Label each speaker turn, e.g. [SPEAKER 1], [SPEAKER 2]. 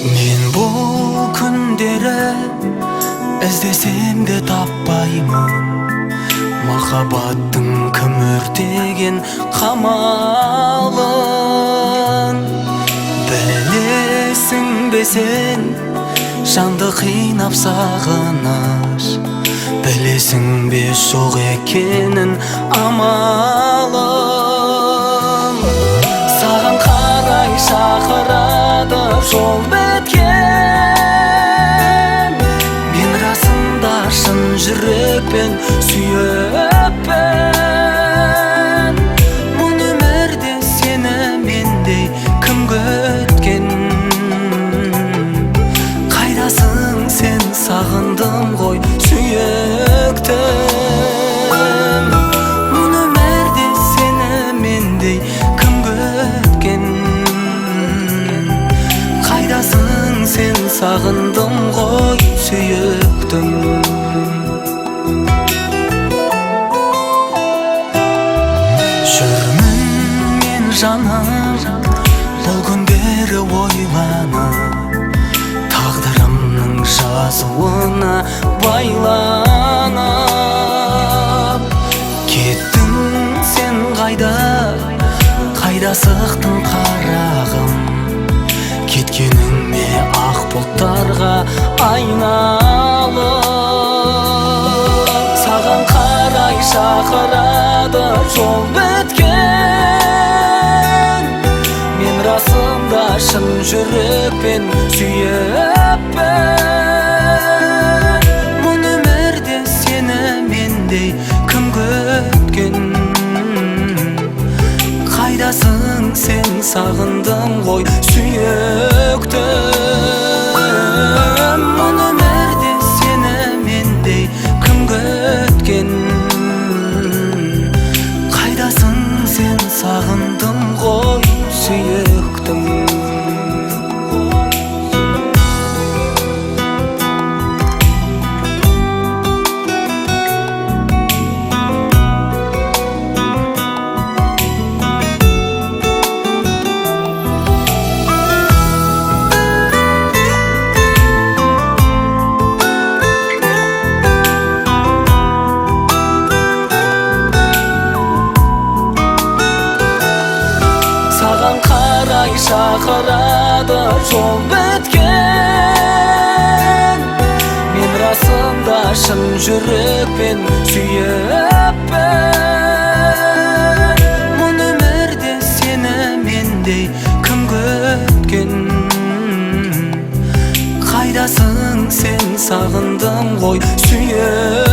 [SPEAKER 1] Мен бұл күндері іздесем де таппаймын, махаббаттың кім өртеген қамалын. Білесің бе сен, жанды қинап сағыныш, білесің бе жоқ екенін амалын. Саған қарай шақырады жол біткен, мен расында шын жүрекпен сүйіппін. Мұн өмірде сені мендей кім күткен? Қайдасың сен, сағындым ғой сүйіктім. Мұн өмірде сені мендей кім күткен? Қайдасың сен, сағындым ғой сүйіктім. Жүрмін мен жаным бұл күндері ойланып, тағдырымның жазуына байланып. Кеттің сен қайда, қайда сықтың қарағым? Кеткеніңме ақ бұлттарға айналып. Саған қарай шақырады жол біткен, мен расында шын жүрекпен сүйіппін. Мұн өмірде сені мендей кім күткен? Қайдасың сен, сағындым ғой сүйіктім. Мұн өмірде сені мендей кім күткен? Қайдасың сен, сағындым ғой сүйіктім. Саған қарай шақырады жол біткен, мен расында шын жүрекпен сүйіппін. Мұн өмірде сені мендей кім күткен? Қайдасың сен, сағындым ғой сүйіктім.